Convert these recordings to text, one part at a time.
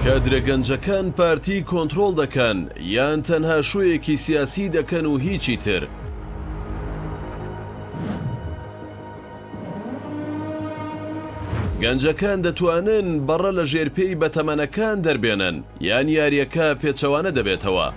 کادرە گەنجەکان پارتی کۆنترۆڵ دەکەن یان تەنها شۆیەکی سیاسی دەکەن و هیچی تر؟ گەنجەکان دەتوانن بەڕە لە ژێر پێی بەتەمەنەکان دەربێنن یان یاریەکە پێچەوانە دەبێتەوە؟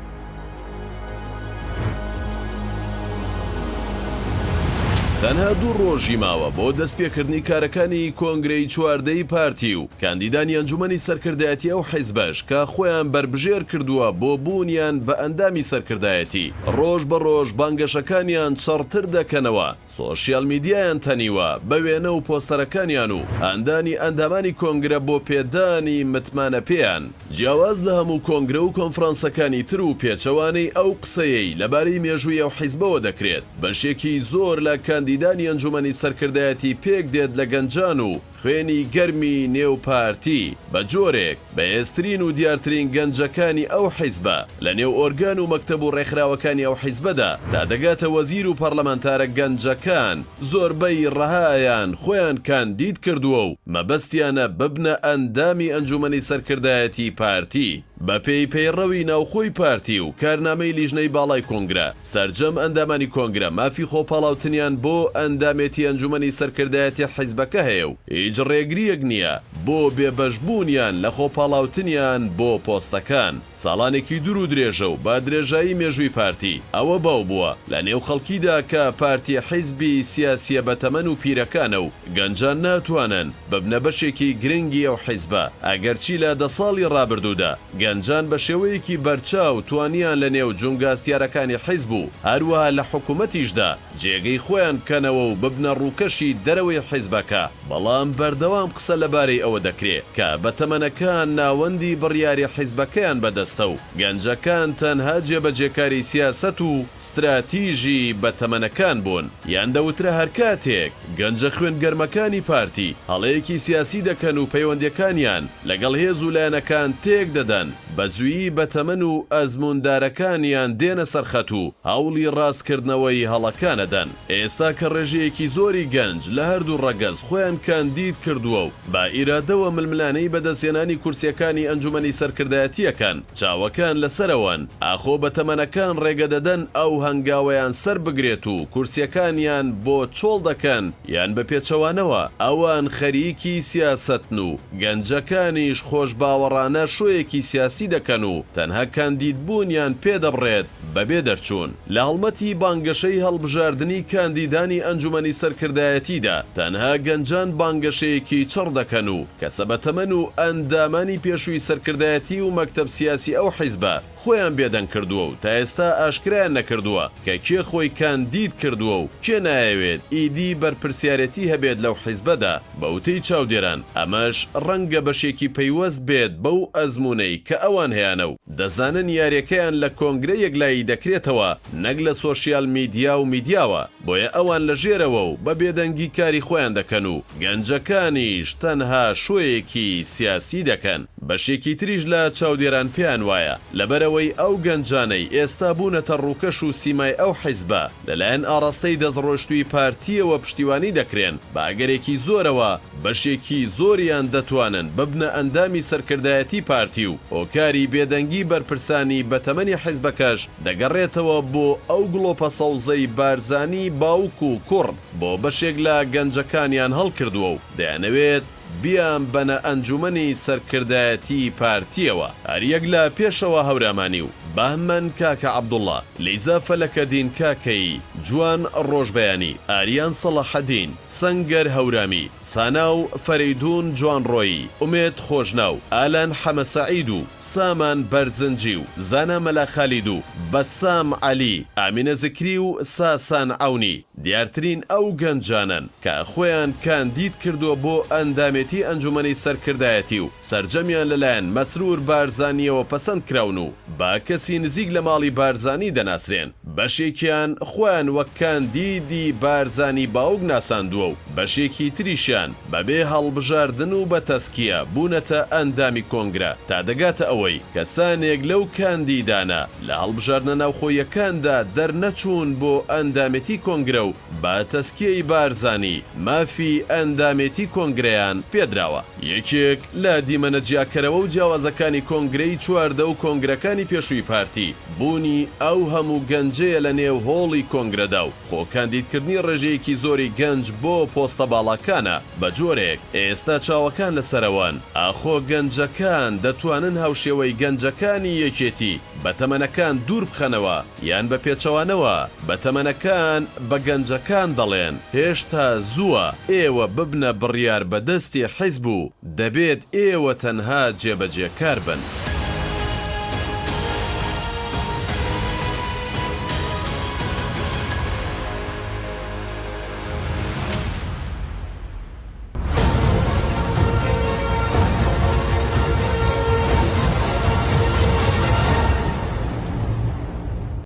تەنها دوو ڕۆژی ماوە بۆ دەستپێکردنی کارەکانی کۆنگرەی چواردەی پارتی و کاندیدانی ئەنجومەنی سەرکردایەتی ئەو حیزبەش کە خۆیان بەربژێر کردووە بۆ بوونیان بە ئەندامی سەرکردایەتی ڕۆژ بە ڕۆژ بانگەشەکانیان چڕتر دەکەنەوە. سۆشیال میدیایان تەنیوە بە وێنە و پۆستەرەکانیان و هاندانی ئەندامانی کۆنگرە بۆ پێدانی متمانە پێیان. جیاواز لە هەموو کۆنگرە و کۆنفرانسەکانی تر و پێچەوانەی ئەو قسەیەی لەبارەی مێژووی ئەو حیزبەوە دەکرێت، بەشێکی زۆر لە کاندیدانی ئەنجومەنی سەرکردایەتی پێکدێت لە گەنجان و خوێنی گەرمی نێو پارتی، بە جۆرێک، بەهێزترین و دیارترین گەنجەکانی ئەو حیزبە، لە نێو ئۆرگان و مەکتەب و ڕێکخراوەکانی ئەو حیزبەدا، تا دەگاتە وەزیر و پەڕلەمانتارە گەنجەکان، زۆربەی ڕەهایان خۆیان کاندید کردووە و مەبەستیانە ببنە ئەندامی ئەنجومەنی سەرکردایەتی پارتی. بەپێی پەیڕەوی ناوخۆی پارتی و کارنامەی لیژنەی باڵای کۆنگرە، سەرجەم ئەندامانی کۆنگرە مافی خۆپاڵاوتنیان بۆ ئەندامێتی ئەنجومەنی سەرکردایەتی حیزبەکە هەیە و هیچ ڕێگرییەک نییە بۆ بێبەشبوونیان لە خۆپاڵاوتنیان بۆ پۆستەکان. ساڵانێکی دوور و درێژە و بە درێژایی مێژووی پارتی، ئەوە باو بووە لە نێو خەڵکیدا کە پارتی حیزبی سیاسییە بەتەمەن و پیرەکانە و گەنجان ناتوانن ببنە بەشێکی گرنگی ئەو حیزبە، ئەگەرچی لە دە ساڵی ڕابردوودا گەنجان بە شێوەیەکی بەرچاو توانیان لە نێو جومگاستیارەکانی حیزب و هەروەها لە حکومەتیشدا جێگەی خۆیان بکەنەوە و ببنە ڕووکەشی دەرەوەی حیزبەکە، بەڵام بەردەوام قسە لەبارەی ئەوە دەکرێ کە بەتەمەنەکان ناوەندی بڕیاری حیزبەکەیان بەدەستە و گەنجەکان تەنها جێبەجێکاری سیاسەت و ستراتیژی بەتەمەنەکان بوون، یان دەوترا هەرکاتێک گەنجە خوێن گەرمەکانی پارتی هەڵەیەکی سیاسی دەکەن و پەیوەندیەکانیان لەگەڵ هێز و لایەنەکان تێک دەدەن، بە زوویی بەتەمەن و ئەزمووندارەکانیان دێنە سەر خەت و هەوڵی ڕاستکردنەوەی هەڵەکان ئەدەن. ئێستا کە ڕێژەیەکی زۆری گەنج لە هەردوو ڕەگەز خۆیان کاندید کردووە و بە ئیرادەوە ململانێی بەدەستهێنانی کورسیەکانی ئەنجومەنی سەرکردایەتی ئەکەن، چاوەکان لەسەرەوەن، ئاخۆ بەتەمەنەکان ڕێگەدەدەن ئەو هەنگاوەیان سەربگرێت و کورسیەکانیان بۆ چۆڵ دەکەن یان بە پێچەوانەوە ئەوان خەریکی سیاسەتن و گەنجەکانیش خۆشباوەڕانە شۆیەکی سیاسی دەکەن و تەنها کاندیدبوونیان پێدەبڕێت بەبێ دەرچوون لە هەڵمەتی بانگەشەی هەڵبژاردنی کاندیدانی ئەنجومەنی سەرکردایەتیدا تەنها گەنجان بانگەشەیەکی چڕ دەکەن و کەسە بەتەمەن و ئەندامانی پێشووی سەرکردایەتی و مەکتەب سیاسی ئەو حیزبە خۆیان بێدەنگ کردووە و تا ئێستا ئاشکرایان نەکردووە کە کێ خۆی کاندید کردووە و کێ نایەوێت ئیدی بەرپرسیارێتی هەبێت لەو حیزبەدا. بە وتەی چاودێران ئەمەش ڕەنگە بەشێکی پەیوەست بێت بەو ئەزموونەی کە ئەوان هەیانە و دەزانن یاریەکەیان لە کۆنگرە یەکلایی دەکرێتەوە نەک لە سۆشیال میدیا و میدیاوە، بۆیە ئەوان لە ژێرەوە و بە بێدەنگی کاری خۆیان دەکەن و گەنجەکانیش تەنها شۆیەکی سیاسی دەکەن. بەشێکی تریش لە چاودێران پێیان وایە لەبەرئەوەی ئەو گەنجانەی ئێستا بوونەتە ڕووکەش و سیمای ئەو حیزبە لەلایەن ئاڕاستەی دەستڕۆیشتووی پارتییەوە پشتیوانی دەکرێن، بە ئەگەرێکی زۆرەوە بەشێکی زۆریان دەتوانن ببنە ئەندامی سەرکردایەتی پارتی و هۆکاری بێدەنگی بەرپرسانی بەتەمەنی حیزبەکەش دەگەڕێتەوە بۆ ئەو گڵۆپە سەوزەی بارزانی باوک و کوڕ بۆ بەشێک لە گەنجەکانیان هەڵکردووە و دەیانەوێت بیانبەنە ئەنجومەنی سەرکردایەتیی پارتییەوە. هەریەک لە پێشەوا هەورامانی و بەهمەن کاکە عەبدوڵڵا، لیزا فەلەکەدین کاکەیی، جوان ڕۆژبەیانی، ئاریان سەڵاحەدین، سەنگەر هەورامی، سانا و فەرەیدوون جوانڕۆیی، ئومێد خۆشناو، ئالان حەمەسەعید و سامان بەرزنجی و زانا مەلا خالید و بەسام عەلی، ئامینە زکری و ساسان عەونی دیارترین ئەو گەنجانەن کە خۆیان کاندید کردووە بۆ ئەندامێتی ئەنجومەنی سەرکردایەتی و سەرجەمیان لەلایەن مەسرور بارزانییەوە پەسەند کراون و بە کەسی نزیک لە ماڵی بارزانی دەناسرێن، بەشێکیان خۆیان. وەک کاندیدی بارزانی باوک ناساندووە و بەشێکی تریشیان بەبێ هەڵبژاردن و بە تەزکیە بوونەتە ئەندامی کۆنگرە تا دەگاتە ئەوەی کەسانێک لەو کاندیدانە لە هەڵبژاردنە ناوخۆییەکاندا دەرنەچوون بۆ ئەندامێتی کۆنگرە و بە تەزکیەی بارزانی مافی ئەندامێتی کۆنگرەیان پێدراوە. یەکێک لە دیمەنە جیاکەرەوە و جیاوازەکانی کۆنگرەی 14 و کۆنگرەکانی پێشووی پارتی، بوونی ئەو هەموو گەنجەیە لە نێو هۆڵی کۆنگرەدا و خۆ کاندیدکردنی ڕێژەیەکی زۆری گەنج بۆ پۆستە باڵاکانە، بە جۆرێک ئێستا چاوەکان لەسەرەوەن ئاخۆ گەنجەکان دەتوانن هاوشێوەی گەنجەکانی یەکێتی بەتەمەنەکان دوور بخەنەوە یان بە پێچەوانەوە بەتەمەنەکان بە گەنجەکان دەڵێن هێشتا زووە ئێوە ببنە بڕیاربەدەستی حیزب و دەبێت ئێوە تەنها جێبەجێکار بن.